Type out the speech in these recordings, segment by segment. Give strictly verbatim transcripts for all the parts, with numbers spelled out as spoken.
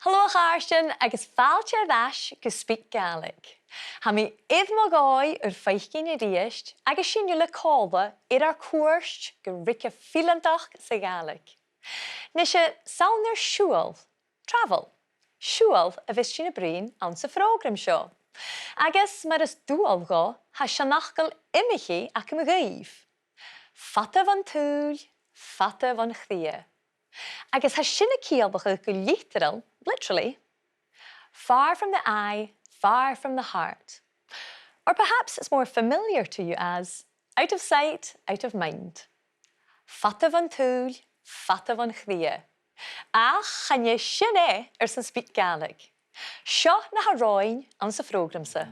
Halò a chàirdean agus fàilte air ais gu SpeakGaelic. Tha mi air mo dhòigh ur faicinn a-rithist agus sinn uile còmhla air ar cuairt gu ruige fileantachd sa Ghàidhlig. Nise, 's ann air siubhal, travel, siubhal a bhios sinn a' bruidhinn anns a' phrògram seo. Agus mar as dual dhomh, tha seanfhacal iomchaidh agam dhuibh. Fada bhon t-sùil, fada bhon chridhe. Agus tha sin a' ciallachadh gu literal, literally, far from the eye, far from the heart. Or perhaps it's more familiar to you as out of sight, out of mind. Fada bhon t-sùil, fada bhon chridhe. Ach chan e sin e airson SpeakGaelic. Seo na tha romhainn anns a' phrògram-sa.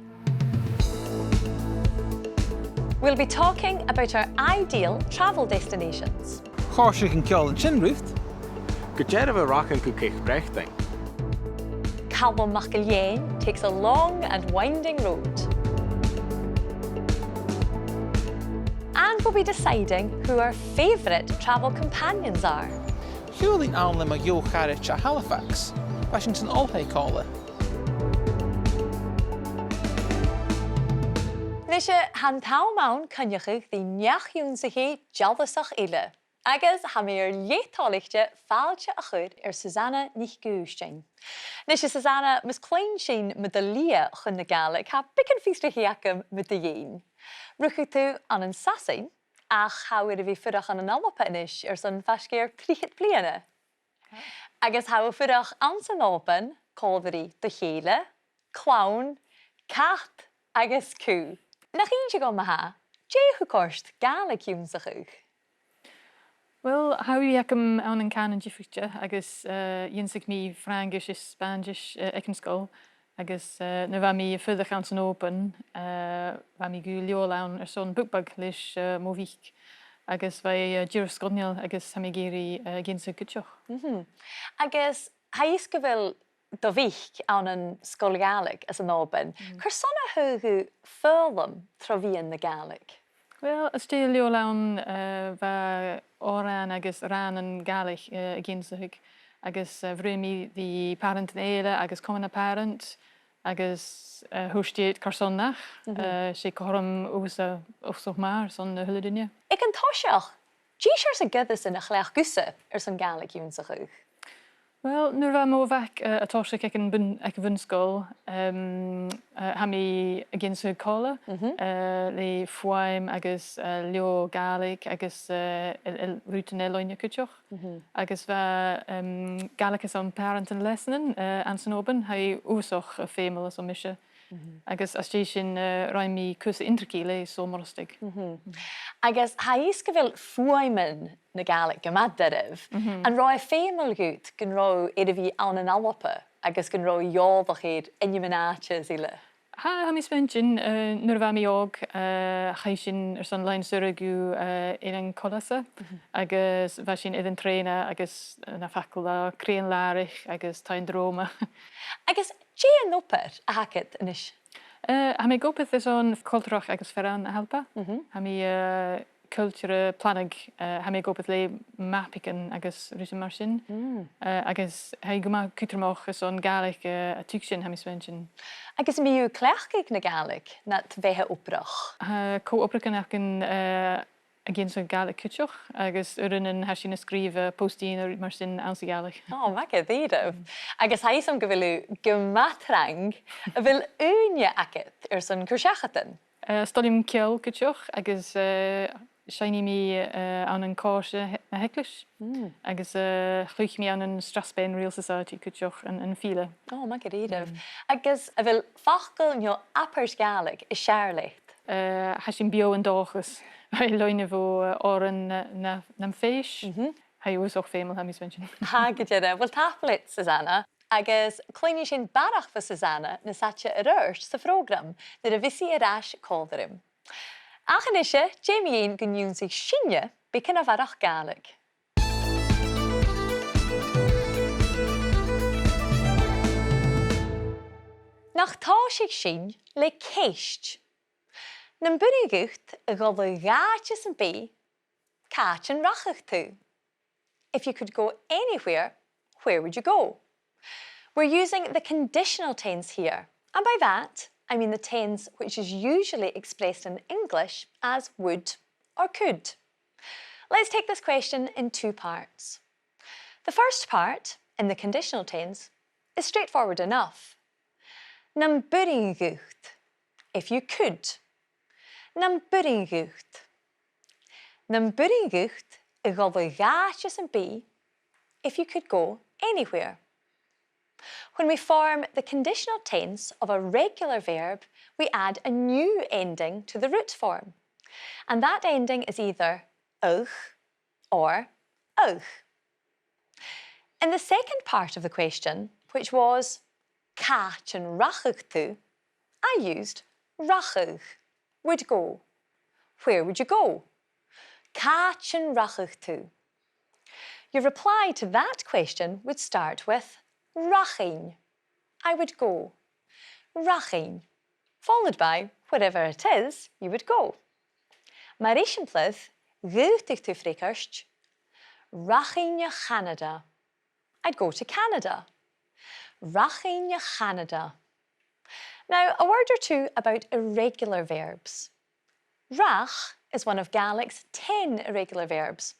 We'll be talking about our ideal travel destinations. Chòrdadh an ceòl an sin riut? Gu dearbh, a' rachainn gu Ceap Breatainn. Calum MacIlleathain takes a long and winding road. And we'll be deciding who our favourite travel companions are. Shiubhail ann le mo dheagh charaid à Halifax. Bha sinn san oilthigh còmhla. Nise, tha an t-àm ann coinneachadh ri neach-ionnsachaidh dealasach eile. Agus tha mi air leth toilichte fàilte a chur air Susanna NicAoidhdean. Nise, Susanna, mus cluinn sinn mu do shlighe chun na Gàidhlig, tha beagan fiosrachaidh agam mu do dheidhinn. Rugadh tu ann an Sasainn, ach tha thu air a bhith a' fuireach ann an Alba a-nis airson faisg air trithead bliadhna. Agus tha thu a' fuireach anns an Òban còmhla ri do chèile, clann, cat agus cù. Nach innse dhomh ma-thà, dè tha thu a' còrdadh Gàidhlig ionnsachadh? Uill, tha ùidh agam ann an cànan diofraichte agus, eh, dh'ionnsaich mi Fraingis is Spàinntis, eh, aig an sgoil. Agus, eh, nuair a bha mi a' fuireach anns an Òban, eh, bha mi gu leòr ann airson Bookbug leis, eh, mo mhic. Agus bha e, eh, dìreach sgoinneil agus tha mi ag iarraidh, eh, ag ionnsachadh cuideachd. Mhm. Agus tha fhios gu bheil do mhic ann an sgoil Ghàidhlig anns an Òban. Mm. Carson a thagh thu foghlam tro mheadhan na Gàidhlig? Uill, às dèidh leabhar ann, eh, bha òrain agus rannan Gàidhlig, eh, ag ionnsachadh, agus, eh, bhruidhinn mi ri pàrantan eile agus comann pàrant, agus, eh, thuirt iad carson nach, mhm, eh, 's e cothrom uabhasach, uabhasach math airson a h-uile duine. Aig an toiseach, dè seòrsa goireasan a chleachd thusa airson Gàidhlig ionnsachadh? Uill, nuair a bha mo mhac, eh, a' tòiseachadh aig a' bhun-, aig a' bhun-sgoil, em, eh, tha mi ag ionnsachadh còmhla, mhm, eh, le fuaim agus, eh, leabhar Gàidhlig agus, eh, a, a, rudan eile cuideachd. Mhm. Agus bha, em, Gàidhlig airson pàrantan leasanan, eh, anns an Òban, tha e uabhasach, eh, feumail airson mise. Mhm. Agus às dèidh sin, eh, rinn mi cùrsa inbhricidh le Sabhal Mòr Ostaig. Mhm. Agus tha fhios gu bheil fuaimean na Gàidhlig gu math doirbh. Mhm. An robh e feumail dhut gun robh thu air a bhith ann an Alba agus gun robh thu eòlach air ainmean-àite is uile? Tha, tha mi a' smaointinn, eh, nuair a bha mi òg, eh, chaidh sinn airson làithean-saora gu, eh, Eilean Cholbhasa, mhm, agus bha sinn air an trèana agus, eh, na faclan, Crìoch an Làraich agus Taigh an Dròma. Agus dè an obair a th' agad a-nis? Eh, tha mi ag obair airson Cultarachd agus Fearann na h-Alba. Mhm. Tha mi, eh, cultar a' planadh, eh, tha mi ag obair le mapaichean agus rudan mar sin. Mm. Eh, agus tha e gu math cudromach airson Gàidhlig, eh, a thuigsinn, tha mi a' smaointinn. Agus am bi thu a' cleachdadh na Gàidhlig nad bheatha-obrach? Tha co-obraichean againn, eh, ag ionnsachadh Gàidhlig cuideachd, agus uaireannan tha sinn a' sgrìobhadh, eh, post-dealain no rudan mar sin anns a' Ghàidhlig. Ò, math dha-rìribh. Mm. Agus tha fhios agam gu bheil thu gu math trang. A bheil ùine agad airson cur-seachadan? Eh, 's toil leam ceòl cuideachd agus, eh, seinnidh mi, eh, ann an còisir na h-eaglais. Mm. Agus, eh, chluich mi ann an Strathspey Reel Society cuideachd, an, an fhidheall. Ò, math dha-rìribh. Mm. Agus a bheil facal no abairt Ghàidhlig as fheàrr leat? Eh, tha sinn beò an dòchas. Bha e an loidhne bho, eh, òran na, na, nam fèis. Mhm. Tha e uabhasach feumail, tha mi a' smaointinn. Tha gu dearbh. Uill, tapadh leat, Susanna. Agus cluinnidh sinn barrachd bho Susanna nas fhaide air adhart sa phrògram nuair a bhios i air ais còmhla rium. Ach a-nise, dè mu dheidhinn gun ionnsaich sinne beagan a bharrachd Gàidhlig? Nach tòisich sinn le ceist. Nam b' urrainn dhut a dhol a dh'àite sam bith, càit an rachadh tu? If you could go anywhere, where would you go? We're using the conditional tense here, and by that I mean the tense which is usually expressed in English as would or could. Let's take this question in two parts. The first part, in the conditional tense, is straightforward enough. Nam b' urrainn dhut, if you could. Nam b' urrainn dhut. Nam b' urrainn dhut a dhol a dh'àite sam bith, if you could go anywhere. When we form the conditional tense of a regular verb, we add a new ending to the root form. And that ending is either ugh or aodh. In the second part of the question, which was, càit an rachadh tu, I used rachadh, would go. Where would you go? Càit an rachadh tu? Your reply to that question would start with rachainn, I would go. Rachainn, followed by wherever it is you would go. Mar eisimpleir, dh'fhaodadh tu freagairt, rachainn a Chanada. I'd go to Canada. Rachainn a Chanada. Now, a word or two about irregular verbs. Rach is one of Gaelic's ten irregular verbs,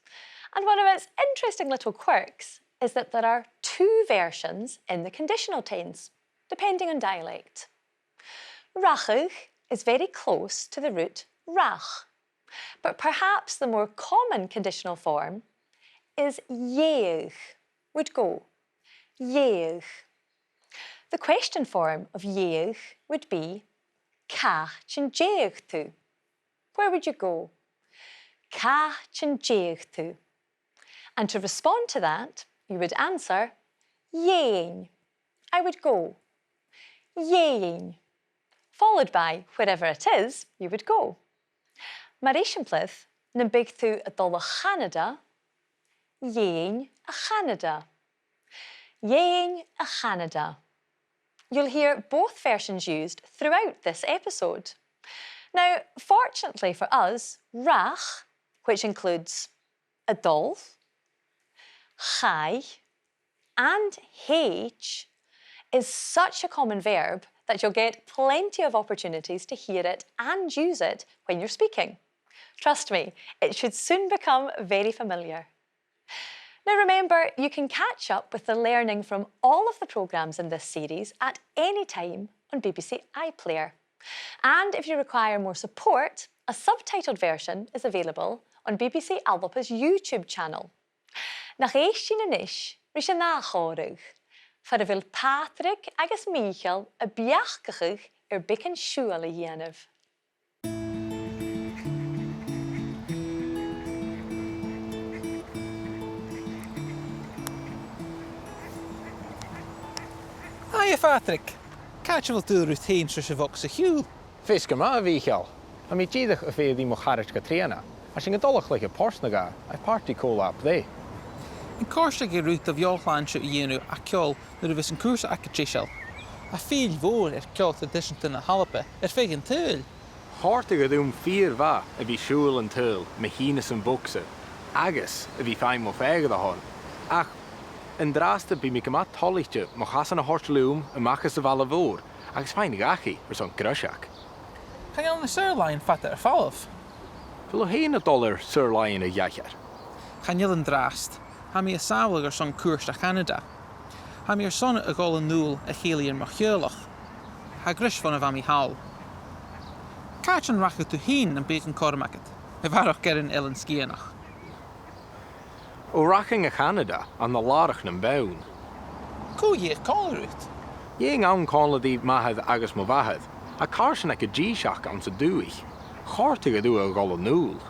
and one of its interesting little quirks is that there are two versions in the conditional tense, depending on dialect. Rachadh is very close to the root rach, but perhaps the more common conditional form is dhèanadh, would go. Dhèanadh. The question form of dhèanadh would be, càit an dèanadh tu? Where would you go? Càit an dèanadh tu? And to respond to that, you would answer, dh'fheumainn, I would go. Dh'fheumainn, followed by wherever it is you would go. Mar eisimpleir, nam biodh tu a' dol a Chanada, dh'fheumainn a Chanada. Dh'fheumainn a Chanada. You'll hear both versions used throughout this episode. Now, fortunately for us, rach, which includes a' dol, chaidh, and thèid is such a common verb that you'll get plenty of opportunities to hear it and use it when you're speaking. Trust me, it should soon become very familiar. Now remember, you can catch up with the learning from all of the programmes in this series at any time on B B C iPlayer. And if you require more support, a subtitled version is available on B B C Alba's YouTube channel. Nach èist sinn a-nis ris an ath chòmhradh, far a bheil Pàdraig agus Mìcheal a' beachdachadh air beagan siubhail a dhèanamh. Hiya, a Phàdraig. Càit a bheil thu a' ruith fhèin tro a' bhogsa-chiùil? Feasgar math, a Mhìcheil. Tha mi dìreach a' feitheamh ri mo charaid Catrìona. Tha sinn a' dol a chluich port no dhà aig pàrtaidh co-là-breith. An còrdadh e riut do bheò-shlàinte a dhèanamh a' ceòl nuair a bhios an cùrsa agad deiseil? Tha fèill mhòr air ceòl traidiseanta na h-Alba air feadh an t-saoghail. Chòrdadh e rium fìor mhath a bhith a' siubhal an t-saoghail mu dheidhinn a' bhogsa agus a bhith a' faighinn mo phàigheadh orm. Ach an-dràsta bidh mi gu math toilichte mo chasan a thoirt leam a-mach às a' bhaile mhòr agus faighinn dhachaigh airson greiseag. Chan eil na saor-làithean fada air falbh. A bheil thu fhèin a' dol air saor-làithean a dh'aithghearr? Chan eil an-dràsta. Tha mi a' sàbhaladh airson cùrsa Chanada. Tha mi airson a dhol a-null a chèilidh air mo theaghlach. Tha greis bhon a bha mi thall. Càit an rachadh tu fhèin nam biodh an cothrom agad, a bharrachd air an Eilean Sgitheanach? Ò, rachainn a Chanada ann an làrach nam beann. Cò dhèanadh còmhla riut? Dhèanainn còmhla ri m' athair agus mo mhàthair, tha càirdean aca dithis anns an dùthaich. Chòrdadh e riutha a dhol a-null.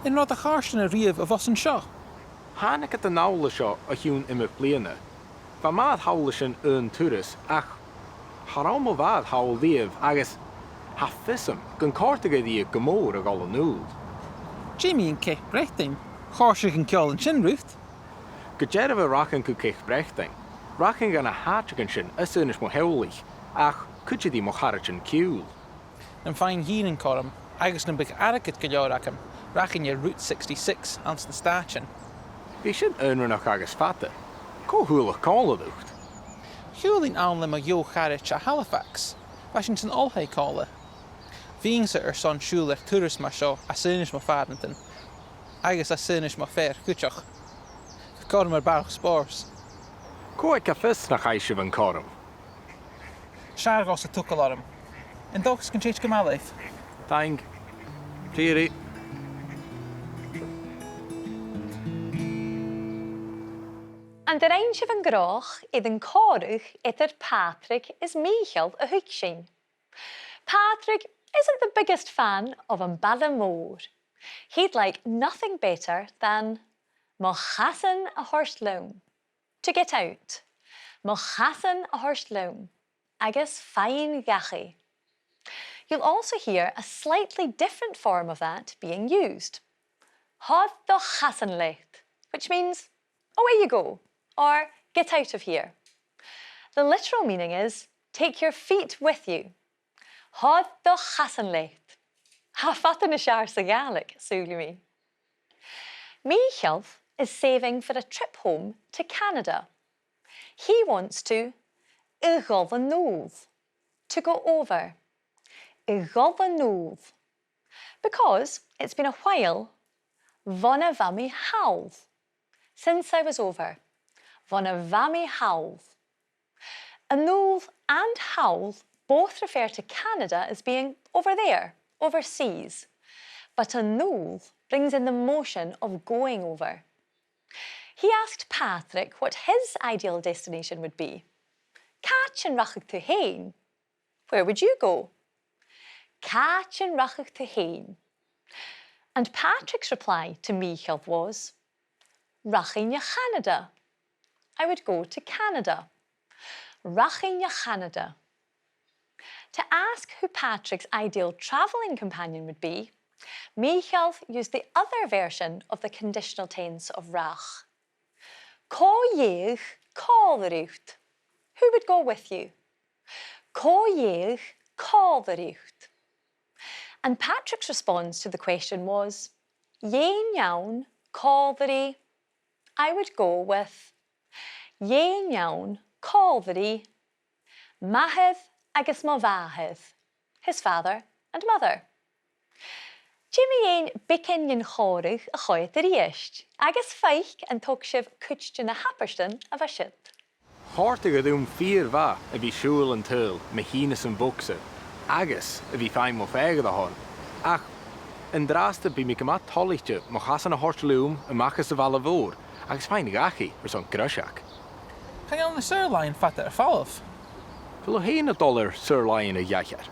An robh do chàirdean a-riamh a bhos an seo? Thàinig iad a-nall an seo o chionn iomadh bliadhna. Bha m' athair thall an sin aon turas, ach cha robh mo mhàthair thall riamh agus tha fios agam gun còrdadh e rithe gu mòr a dhol a-null. Dè mu dheidhinn Ceap Breatainn? Chòrdadh an ceòl an sin riut? Gu dearbha rachainn gu Ceap Breatainn. Rachainn dha na h-àiteachan sin às aonais mo theaghlaich, ach cuide ri mo charaidean-ciùil. Nam faighinn fhìn an cothrom, agus nam biodh airgead gu leòr agam, rachainn air Route sixty-six anns na Stàitean. Bhiodh sin aonranach agus fada. Cò chuala còmhla riut? Shiubhail sinn ann le mo dheagh charaid à Halifax. Bha sinn san oilthigh còmhla. Bhithinn-sa airson siubhal air turas mar seo às aonais mo phàrantan, agus às aonais mo phear cuideachd. Bha cothrom air barrachd spòrs. Cò aig a tha fios nach fhaigh sibh an cothrom? 'S fheàrr dhòmhsa togail orm. An dòchas gun tèid gu math leibh? Taing. Tìoraidh. An do rinn sibh an gnothach air an còmhradh eadar Pàdraig is Mìcheal a thuig sinn? Pàdraig isn't the biggest fan of am baile mòr. He'd like nothing better than mo chasan a thoirt leam. To get out. Mo chasan a thoirt leam. Agus faighinn dhachaigh. You'll also hear a slightly different form of that being used. Thoir do chasan leat, which means, "Away you go," or "Get out of here." The literal meaning is, "Take your feet with you." Thoir do chasan leat. Tha e fada nas fheàrr sa Ghàidhlig, saoilidh mi. Mìcheal is saving for a trip home to Canada. He wants to a dhol a-null, to go over. A dhol a-null. Because it's been a while bhon a bha mi thall. Since I was over. Bhon a bha mi thall. A-null and thall both refer to Canada as being over there, overseas. But a-null brings in the motion of going over. He asked Pàdraig what his ideal destination would be. Càit an rachadh tu fhèin? Where would you go? Càit an rachadh tu fhèin? And Pàdraig's reply to Mìcheal was, "Rachainn a Chanada." I would go to Canada. Rachainn a Chanada. To ask who Pàdraig's ideal travelling companion would be, Mìcheal used the other version of the conditional tense of rach. Cò dheidhinn còmhla riut? Who would go with you? Cò dheidhinn còmhla riut? And Pàdraig's response to the question was, dh'fheumainn còmhla ri, I would go with, dh'fheumainn còmhla ri m' athair agus mo mhàthair, his father and mother. Dè mu dheidhinn beagan den chòmhradh a choimhead a-rithist, agus faic an tog sibh cuid de na h-abairtean a bha siud. Chòrdadh e rium fìor mhath a bhith a' siubhal an t-saoghail mu shìneas am bogsa, agus a bhith a' faighinn mo phàigheadh a thoirt. Ach an-dràsta bidh mi gu math toilichte mo chasan a thoirt leam a-mach às a' bhaile mhòr, agus faighinn dhachaigh airson greiseag. Chan eil na saor-làithean fada air falbh. A bheil thu fhèin a' dol air saor-làithean a dh'aithghearr?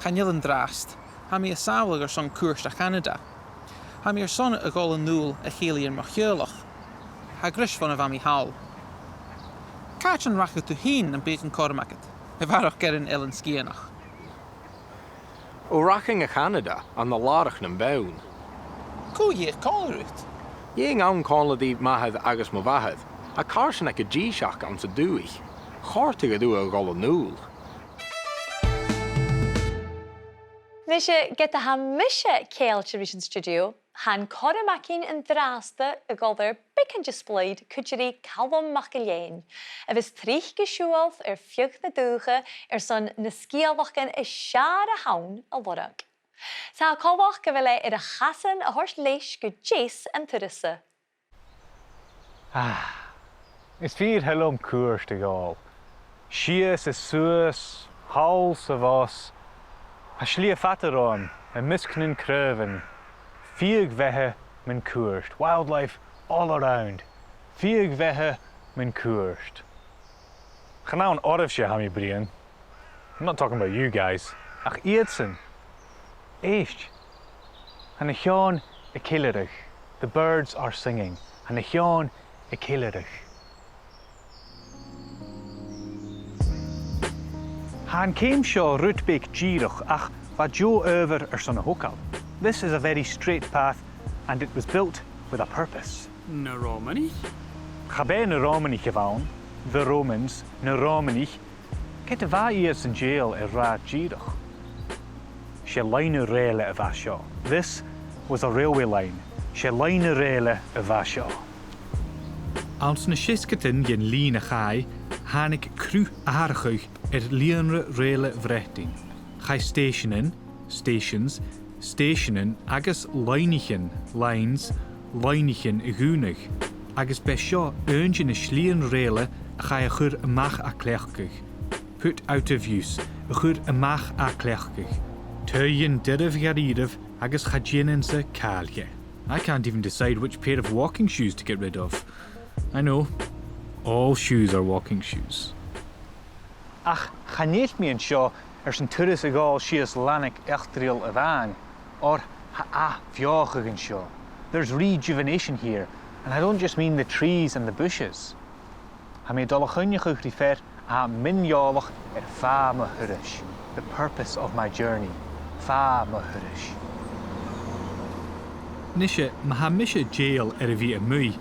Chan eil an-dràsta. Tha mi a' sàbhaladh airson cuairt a Chanada. Tha mi airson a dhol a-null a chèilidh air mo theaghlach. Tha greis bhon a bha mi thall. Càit an rachadh tu fhèin nam biodh an cothrom agad? A bharrachd air an Eilean Sgitheanach. O, rachainn a Chanada ann an làrach nam beann. Cò dheidhinn còmhla riut? Dh'fheumainn còmhla ri m' athair agus mo mhàthair, ach carson aig an dithis aca anns an dùthaich? Chòrdadh e riutha a dhol a-null. Nise, ged a tha mise ceangailte ris an stiùidio, tha an cothrom againn an-dràsta a dhol air beagan de splaoid cuide ri Calum MacIlleathain, a bhios tric a' siubhal air feadh na dùthcha airson na sgeulachdan as fheàrr a th' ann a lorg. Tha e coltach gu bheil e air a chasan a thoirt leis gu deas an turas-sa. Ah, is fìor thoil leam cuairt a ghabhail. Sìos is suas, thall 's a-bhos, tha slighe fada romham am measg nan craobhan. Fiadh-bheatha mun cuairt, wildlife all around. Fiadh-bheatha mun cuairt. Chan ann oirbhse a tha mi a' bruidhinn. I'm not talking about you guys. Ach iadsan. Èist. Tha na h-eòin a' ceilearadh. The birds are singing. Tha na h-eòin a' ceilearadh. Tha an ceum seo rud beag dìreach ach bha deagh adhbhar airson a thogail. This is a very straight path and it was built with a purpose. Na Ròmanaich? Cha b' e na Ròmanaich a bh' ann, the Romans, na Ròmanaich, ged a bha iadsan dèidheil air rathad dìreach. 'S e loidhne rèile a bha seo. This was a railway line. 'S e loidhne rèile a bha seo. Anns na seasgadan dhen linn a chaidh, Thàinig cruth-atharrachadh air lìonra rèile Bhreatainn. Chaidh stèiseanan, stations, stèiseanan agus loidhnichean, lines, loidhnichean a dhùnadh, agus b' e seo aon de na slighean rèile a chaidh a chur a-mach à cleachdadh, put out of use, a chur a-mach à cleachdadh. Taoidhean doirbh dha-rìribh agus cha dèanainn-sa càil dheth. I can't even decide which pair of walking shoes to get rid of. I know, all shoes are walking shoes. Ach chan eil mi an seo airson turas a ghabhail sìos Lannag Eachdraidheil a-mhàin, oir tha ath-bheothachadh an seo. There's rejuvenation here, and I don't just mean the trees and the bushes. Tha mi a' dol a choinneachadh ri fear a tha mion-eòlach air fàth mo thurais, the purpose of my journey, fàth mo thurais. Nise, ma tha mise dèidheil air a bhith a-muigh,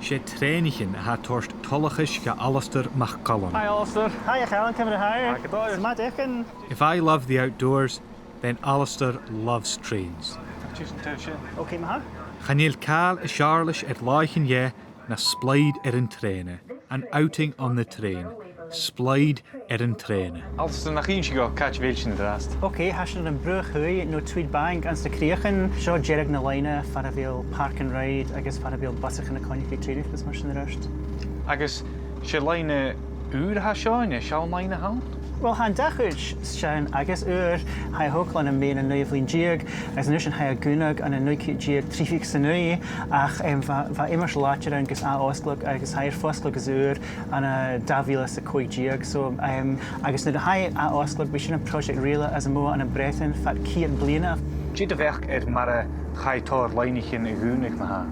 's e trèanaichean a tha a' toirt toileachas do Alasdair MacCaluim. Hi, Alasdair. Hi, a Chaluim, ciamar a tha thu? Hi, gu dearbh. 'S math d' fhaicinn. If I love the outdoors, then Alasdair loves trains. Tuigsinn, tuigsinn. Ok, ma-thà. Chan eil càil as fheàrr leis air làithean dheth na splaoid air an trèana, an outing on the train, splaoid air an trèana. Alasdair, nach innis thu dhuinn càit a bheil sinn an-dràsta? Ok, tha sinn air a' Bhruach Thuaidh no Tweed Bank anns na Crìochan. Seo deireadh na loidhne far a bheil Park and Ride agus far a bheil busaichean a' coinneachadh ri trèanaichean agus mar sin air adhart. Agus 's e loidhne ùr a tha seo, no seann loidhne a th' ann? Uill, tha an dà chuid, sean agus ùr. Chaidh a thogail ann am meadhan an naoidheamh linn deug, agus an uair sin chaidh a dhùnadh ann an naoi ceud deug trì fichead 's a naoi, ach, em, bha, bha iomairt làidir ann gus ath-fhosgladh, agus tha e air fosgladh às ùr ann an dà mhìle 's a còig deug. So, em, agus nuair a tha e ath-fhosgladh, bidh sin am pròiseact rèile as motha ann am Breatainn fad ceud bliadhna. Dè do bheachd air mar a chaidh tòrr loidhnichean a dhùnadh ma-thà?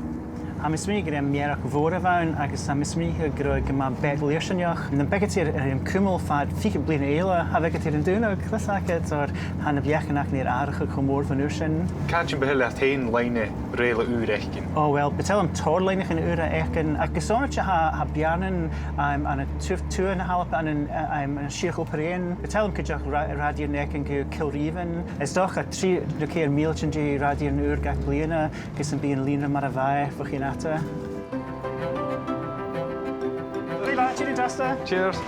Tha mi a' smaoineachadh gur e mearachd mhòr a bh' ann, agus tha mi a' smaoineachadh gun robh e gu math beag-leasainneach. Nam biodh iad air, air an cumail fad fichead bliadhna eile, cha bhiodh iad air an dùnadh, fhios agad, oir tha na beachdan againn air atharrachadh cho mòr bhon uair sin. Càit am bu toil leat fhèin loidhne rèile ùr fhaicinn? O, uill, bu toil leam tòrr loidhnichean ùra fhaicinn, ach gu sònraichte tha, tha beàrnan, um, ann an tu-, tuath na h-Alba, ann an, uh, um, ann an Siorrachd Obar Dheathain. Bu toil leam cuideachd ra-, rathad iar-n-aithghearr gu Cill Rìmhinn. Is dòcha trì no ceithir mìltean de rathad iar-n-ùr gach bliadhna, gus am bi an lìonra mar a bha e bho chionn fhada. Glè mhath, tìoraidh an-dràsta. Cheers.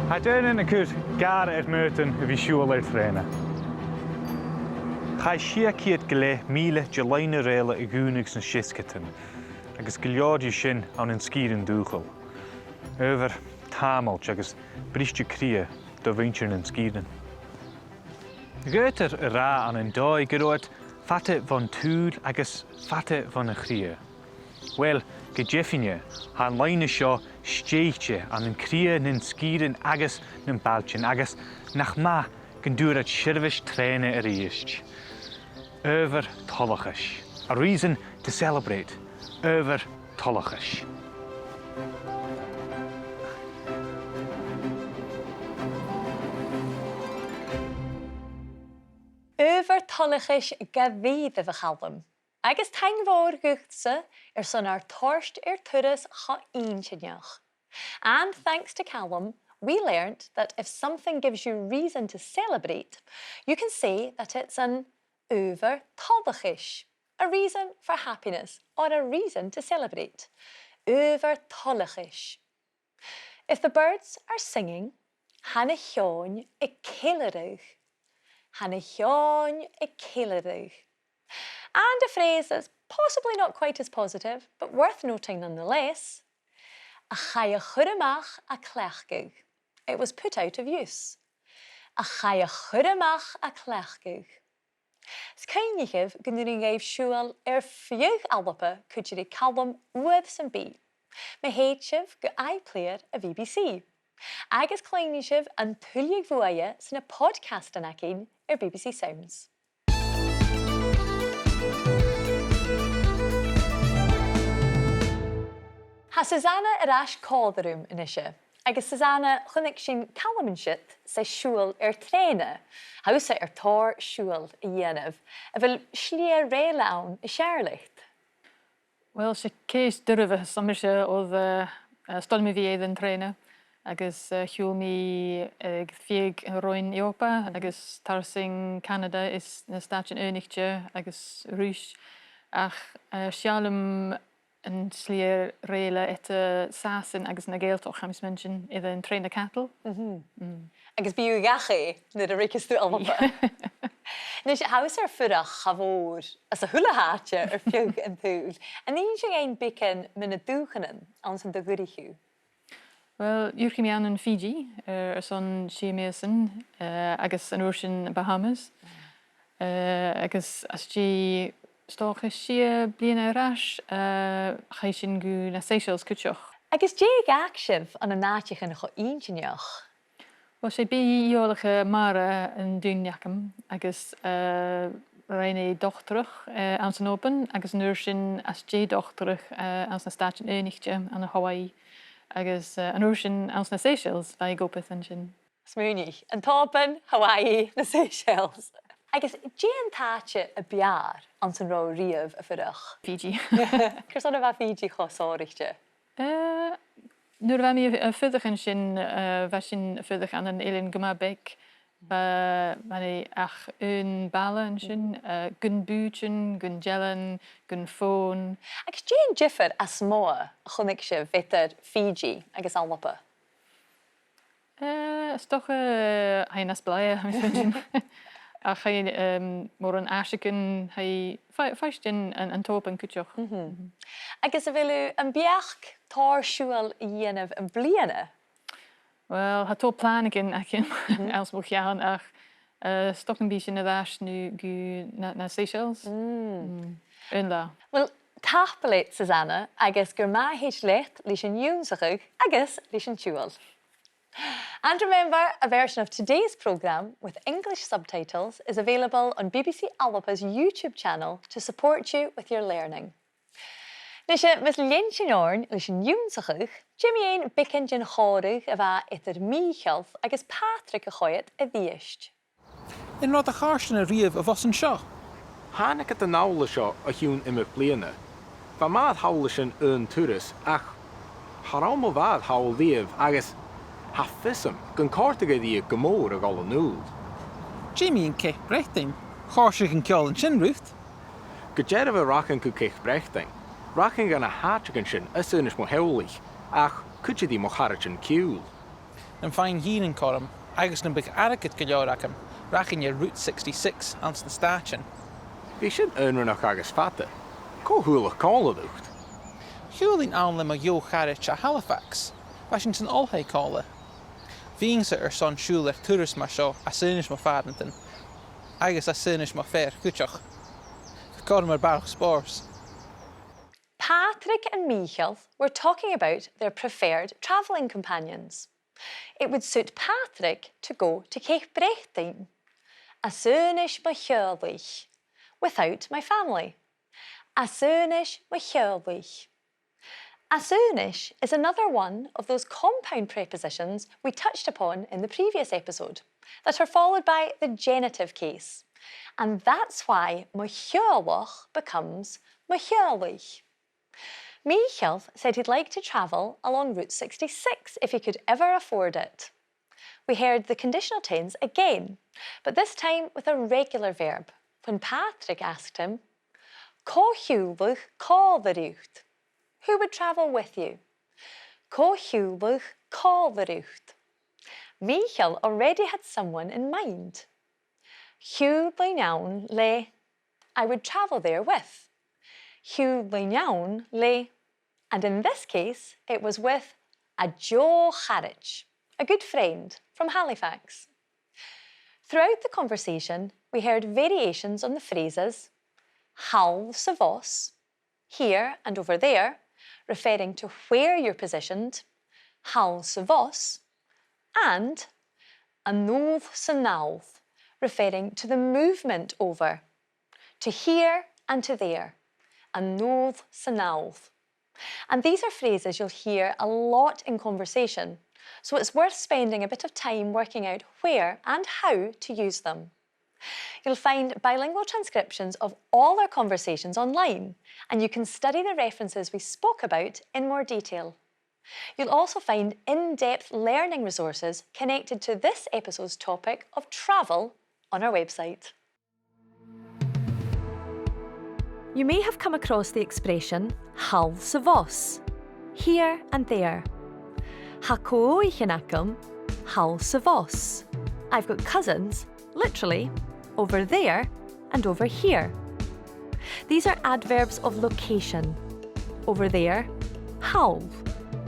Tha daoine a' cur gàire air m' aodann a bhith a' siubhal air trèana. Chaidh sia ceud gu leth mìle de loidhne rèile a dhùnadh sna seasgadan, agus gu leòr dhiubh sin ann an sgìrean dùthchail. Adhbhar tàmailt agus briste cridhe do mhuinntir nan sgìrean. Dh'fhaodar a ràdh ann an dòigh gun robh iad fada bhon t-sùil agus fada bhon a' chridhe. Uill, gu deimhinne, tha an loidhne seo stèidhichte ann an cridhe nan sgìrean agus nam bailtean, agus nach math gun d' fhuair iad seirbheis trèana a-rithist. Adhbhar toileachais. A reason to celebrate. Adhbhar toileachais. Adhbhar toileachais gu bhith dhuibh, a Chaluim. Agus taing mhòr dhutsa airson ar toirt air turas cho inntinneach. And thanks to Calum, we learnt that if something gives you reason to celebrate, you can say that it's an adhbhar toileachais, a reason for happiness or a reason to celebrate. Adhbhar toileachais. If the birds are singing, tha na h-eòin a' ceilearadh. Tha na h-eòin a' ceilearadh. And a phrase that's possibly not quite as positive, but worth noting nonetheless, a chaidh a chur a-mach à cleachdadh. It was put out of use. A chaidh a chur a-mach à cleachdadh. 'S cuimhnichibh gun urrainn dhuibh siubhal air feadh Alba cuide ri Calum uair sam bith. Ma thèid sibh gu iPlayer a' B B C. Agus cluinnidh sibh an tuilleadh bhuaithe sna podcastan againn air B B C Sounds. Tha Susanna air ais còmhla rium a-nise. Agus Susanna, chunnaic sinn Calum an siud 's e siubhal air trèana. Tha thusa air tòrr siubhail a dhèanamh. A bheil slighe rèile ann as fheàrr leat? Uill, 's e ceas doirbh a th' ann, 's mise, oir, eh, eh, 's toil leam a bhith air an trèana. agus, eh, shiubhail mi, eh, aig fiadh an Roinn Eòrpa, agus tarsainn Canada is na Stàitean Aonaichte agus Ruis, ach, eh, 's fheàrr leam an t-slighe rèile eadar Sasainn agus na Gàidhealtachd, tha mi a' smaointinn, eadar an trèana-cadail. Agus bidh thu dhachaigh nuair a ruigeas tu Alba. A-nis, tha thusa air fuireach cha mhòr anns a h-uile h-àite air feadh an t-saoghail. An inns thu dhuinn beagan mu na dùthchannan anns an do dh'fhuirich thu? Uill, dh'fhuirich mi ann an Fiji, eh, airson sia mìosan, eh, agus an uair sin Bahamas. Eh, agus às dèidh, 's dòcha, sia bliadhna air ais, eh, chaidh sinn gu na Seychelles cuideachd. Agus dè dh'fhàg sibh ann an àiteachan cho inntinneach? Uill, 's e bìdh eòlach mara an duine agam, agus, eh, rinn e dotaireachd, eh, anns an Òban, agus an uair sin às dèidh dotaireachd, eh, anns na Stàitean Aonaichte, ann an Hawaii, agus, eh, an uair sin anns na Seychelles, bha e ag obair an sin. Smaoinich, an t-Òban, Hawaii, na Seychelles. Agus dè an t-àite a b' fheàrr anns an robh thu riamh a' fuireach? Fiji. Carson a bha Fiji cho sònraichte? Eh, nuair a bha mi a', a' fuireach an sin, eh, bha sinn a' fuireach ann an eilean gu math beag, bha, bha e ach aon bhaile an sin, eh, gun bùithtean, gun dealan, gun fòn. Agus dè an diofar as motha a chunnaic sibh eadar Fiji agus Alba? Eh, 's dòcha, eh, tha e nas blàithe, tha mi a' smaointinn. Ach tha e, em, mòran aiseagan, tha e fa-, faisg air an, an t-Òban cuideachd. Agus a bheil thu am beachd tòrr siubhail a dhèanamh am-bliadhna? Uill, tha tòrr plana againn, againn anns mo cheann, ach, eh, 's dòcha gum bi sinn air ais no gu na, na Seychelles. Aon latha. Uill, tapadh leat, Susanna, agus gur math thèid leat leis an ionnsachadh agus leis an t-siubhal. And remember, a version of today's programme with English subtitles is available on B B C Alba's YouTube channel to support you with your learning. Nise, mus lean sinn oirnn leis an ionnsachadh, dè mu dheidhinn beagan den chòmhradh a bha eadar Mìcheal agus Pàdraig a choimhead a-rithist. An robh iad a' còrdadh riut a-bhos an seo? Thàinig iad an samhla seo o chionn iomadh bliadhna. Bha m' athair thall an sin aon turas, ach cha robh mo mhàthair thall riamh agus tha fios agam gun còrdadh e rithe gu mòr a dhol a-null. Dè mu dheidhinn Ceap Breatainn? Chòrdadh an ceòl an sin riut? Gu dearbh, a' rachainn gu Ceap Breatainn, rachainn dha na h-àiteachan sin as aonais mo theaghlaich, ach cuide ri mo charaidean-ciùil. Nam faigh sinn an cothrom, agus nam biodh airgead gu leòr agam, rachainn air Route sixty-six anns na Stàitean. Bhiodh sin aonranach agus fada. Cò shaoileadh còmhla riut? Shiubhail mi ann le mo dheagh charaid à Halifax. Bha sinn san oilthigh còmhla. Bhithinn-sa airson siubhal air turas mar seo as aonais mo phàrantan, agus as aonais mo phiuthar cuideachd. Bha cothrom air barrachd spòrs. Pàdraig and Mìcheal were talking about their preferred travelling companions. It would suit Pàdraig to go to Ceap Breatainn, as aonais mo theaghlaich, without my family. As aonais mo theaghlaich. As aonais is another one of those compound prepositions we touched upon in the previous episode that are followed by the genitive case. And that's why mo theaghlach becomes mo theaghlaich. Mìcheal said he'd like to travel along Route sixty-six if he could ever afford it. We heard the conditional tense again, but this time with a regular verb, when Pàdraig asked him, "Cò shiubhaladh còmhla riut?" Who would travel with you? "Cò shiubhaladh còmhla riut?" Mìcheal already had someone in mind. Shiubhalainn ann le, I would travel there with. Shiubhalainn ann le, and in this case, it was with a deagh charaid, a good friend, from Halifax. Throughout the conversation, we heard variations on the phrases thall 's a-bhos, here and over there, referring to where you're positioned, thall 's a-bhos, and a-null 's a-nall, referring to the movement over, to here and to there, a-null 's a-nall. And these are phrases you'll hear a lot in conversation, so it's worth spending a bit of time working out where and how to use them. You'll find bilingual transcriptions of all our conversations online, and you can study the references we spoke about in more detail. You'll also find in-depth learning resources connected to this episode's topic of travel on our website. You may have come across the expression thall sa bhus, here and there. Tha co-oghaichean agam thall sa bhus. I've got cousins, literally, over there and over here. These are adverbs of location. Over there, thall,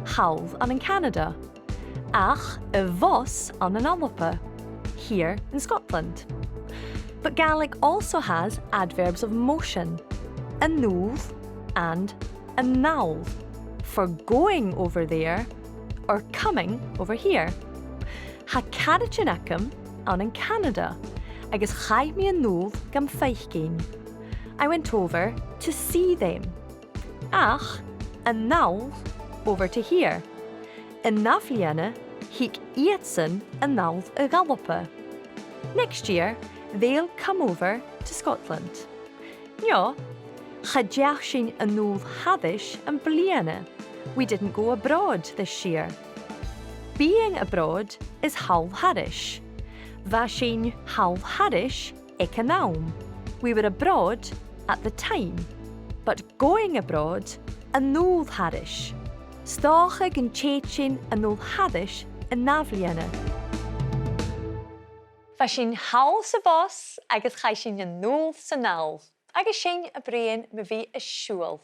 thall ann an Canada. Ach a' bhus ann an Alba, here in Scotland. But Gaelic also has adverbs of motion, a-null and a-nall, for going over there or coming over here. Tha caraidean agam ann an Canada, agus chaidh mi a-null gam faicinn. I went over to see them. Ach a-nall, over to here. An ath-bhliadhna, thig iadsan a-nall a dh'Alba. Next year, they'll come over to Scotland. No, cha deach sinn a-null thairis am-bliadhna. We didn't go abroad this year. Being abroad is thall thairis. Bha sinn thall thairis aig an àm. We were abroad at the time, but going abroad, a-null thairis. 'S dòcha gun tèid sinn a-null thairis an ath-bhliadhna. Bha sinn thall sa bhus agus chaidh sinn a-null san fhall, agus sinn a' bruidhinn mu bhith a' siubhal.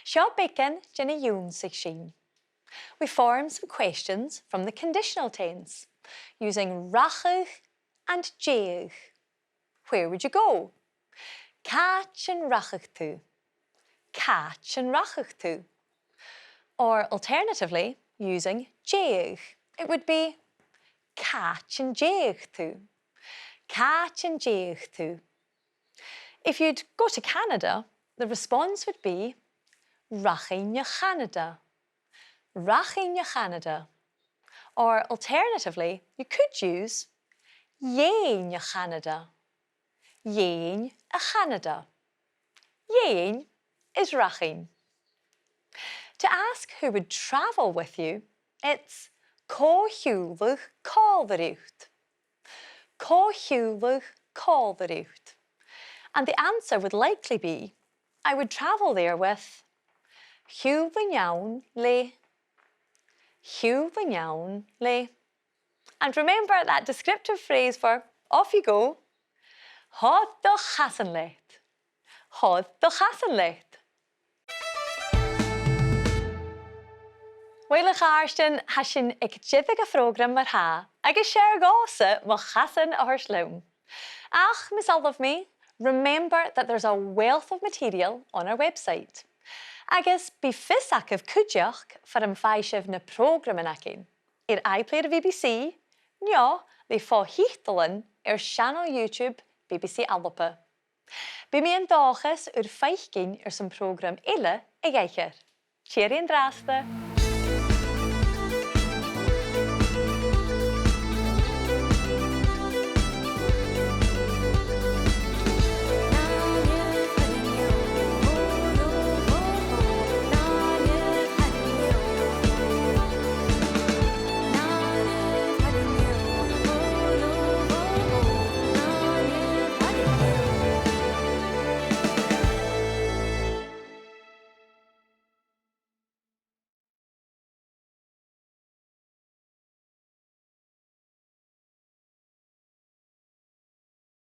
Seo beagan de na dh'ionnsaich sinn. We form some questions from the conditional tense, using rachadh and dèidheadh. Where would you go? Càit an rachadh tu? Càit an rachadh tu? Or alternatively, using dèidheadh, it would be càit an dèidheadh tu? Càit an dèidheadh tu? If you'd go to Canada, the response would be rachainn a Chanada. Rachainn a Chanada. Or alternatively, you could use dheigheadh a Chanada. Dheigheadh a Chanada. Dheigheadh is rachainn. To ask who would travel with you, it's cò shiubhaladh còmhla riut. Cò shiubhaladh còmhla riut. And the answer would likely be, I would travel there with, shiubhainn ann le, shiubhainn ann le. And remember that descriptive phrase for off you go. Thoir do chasan leat. Thoir do chasan leat. Uill, a chàirdean, tha sinn aig deireadh a' phrògraim mar-thà, agus 's fheàrr dhòmhsa mo chasan a thoirt leam. Ach, mus fhalbh mi, remember that there's a wealth of material on our website. Agus bidh fios agaibh cuideachd far am faigh sibh na prògraman againn, air iPlayer a' B B C, no le fo-thiotalan air seanail YouTube B B C Alba. Bidh mi an dòchas ur faicinn airson prògram eile a dh'aithghearr. Tìoraidh an-dràsta.